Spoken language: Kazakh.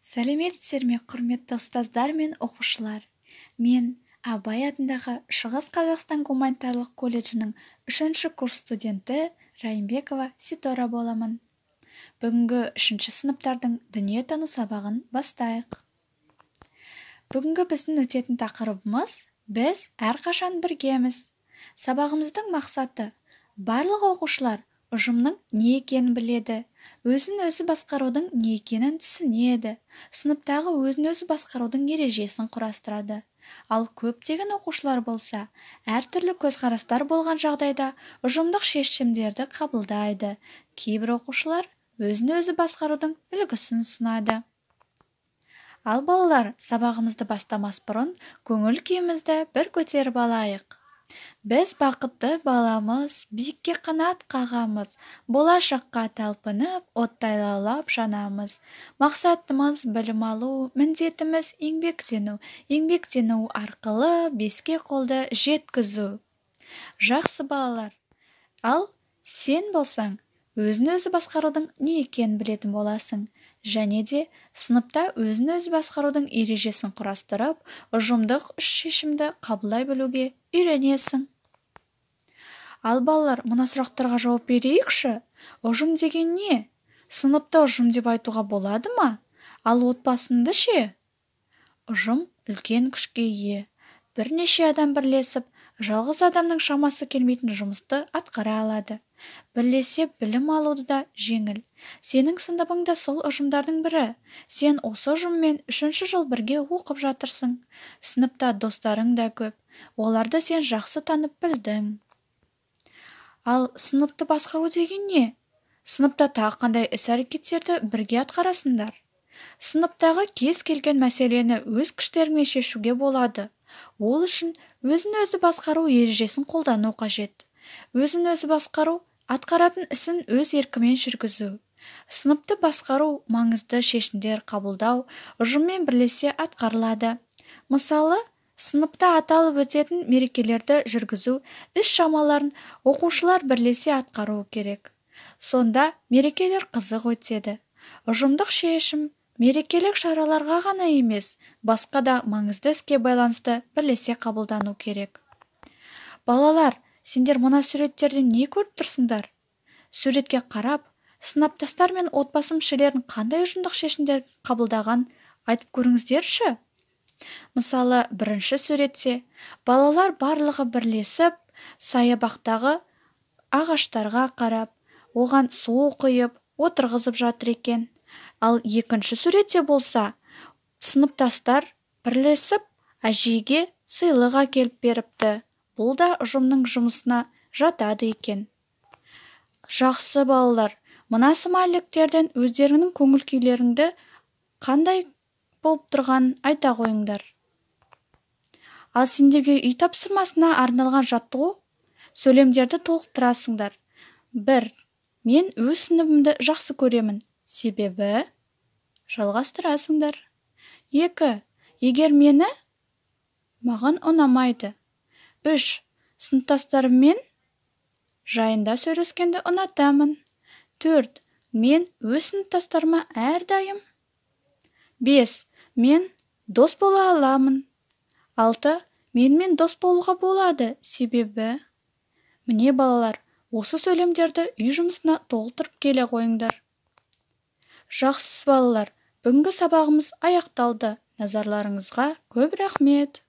Сәлеметсіздер ме, құрметті ұстаздар мен оқушылар! Мен Абай атындағы Шығыс Қазақстан гуманитарлық колледжінің 3-ші курс студенті Райымбекова Ситора боламын. Бүгінгі 3-ші сыныптардың дүниетану сабағын бастайық. Бүгінгі біздің өтетін тақырыбымыз «Біз әрқашан біргеміз». Сабағымыздың мақсаты: барлық оқушылар ұжымның не екенін біледі, өзін-өзі басқарудың не екенін түсінеді, сыныптағы өзін-өзі басқарудың ережесін құрастырады. Ал көптеген оқушылар болса, әртүрлі көзқарастар болған жағдайда ұжымдық шешімдерді қабылдайды. Кейбір оқушылар өзін-өзі басқарудың үлгісін ұсынады. Ал балалар, сабағымызды бастамас бұрын көңіл күйімізді бір көтеріп алайық. Біз бақытты баламыз, биікке қанат қағамыз, болашаққа талпынып, оттай лаулап жанамыз. Мақсатымыз білім алу, міндетіміз еңбектену, еңбектену арқылы беске қолды жеткізу. Жақсы, балалар. Ал сен болсаң, өзін-өзі басқарудың не екенін білетін боласың. Және де сыныпта өзін-өзі басқарудың ережесін құрастырып, ұжымдық үш шешімді қабылдай білуге үйренесің. Ал балалар, мына сұрақтарға жауап берейікші. Ұжым деген не? Сыныпта ұжым деп айтуға болады ма? Ал отбасынды ше? Ұжым үлкен күшке ие. Бірнеше адам бірлесіп, жалғыз адамның шамасы келмейтін жұмысты атқара алады. Бірлесе білім алуды да жеңіл. Сенің сыныбың да сол ұжымдардың бірі. Сен осы ұжыммен 3-ші жыл бірге оқып жатырсың. Сыныпта достарың да көп. Оларды сен жақсы танып білдің. Ал сыныпты басқару деген не? Сыныпта тағы қандай іс-әрекеттерді бірге атқарасыңдар? Сыныптағы кез келген мәселені өз күштеріңмен шешуге болады. Ол үшін өзін-өзі басқару ережесін қолдану қажет. Өзін-өзі басқару атқаратын ісін өз еркімен жүргізу. Сыныпты басқару маңызды шешімдер қабылдау ұжыммен бірлесе атқарылады. Мысалы, сыныпта аталып өтетін мерекелерді жүргізу іс шамаларын оқушылар бірлесе атқаруы керек. Сонда мерекелер қызық өтеді. Ұжымдық шешім мерекелік шараларға ғана емес, басқа да маңызды іске байланысты бірлесе қабылдану керек. Балалар, сендер мына суреттерден не көріп тұрсыңдар? Суретке қарап, сыныптастар мен отбасы мүшелерін қандай ұжымдық шешімдер қабылдаған айтып көріңіздерші. Мысалы, бірінші суретте балалар барлығы бірлесіп, саябақтағы ағаштарға қарап, оған су құйып, отырғызып жатыр екен. Ал екінші суретте болса, сыныптастар бірлесіп әжейге сыйлық әкеліп беріпті. Бұл да ұжымның жұмысына жатады екен. Жақсы, балалар, мына смайликтерден өздеріңнің көңіл күйлеріңді қандай болып тұрғанын айта қойыңдар. Ал сендерге үй тапсырмасына арналған жаттығу сөйлемдерді толықтырасыңдар. 1. Мен өз сыныбымды жақсы көремін. Себебі жалғастырасыңдар. 2. Егер мені маған ұнамайды. 3. Сыныптастарыммен жайында сөйлескенді ұнатамын. 4. Мен өз сыныптастарыма әрдайым. 5. Мен дос бола аламын. 6. Менімен дос болуға болады. Себебі міне, балалар, осы сөйлемдерді үй жұмысына толтырып келе қойыңдар. Жақсы, балалар, бүгінгі сабағымыз аяқталды. Назарларыңызға көп рахмет.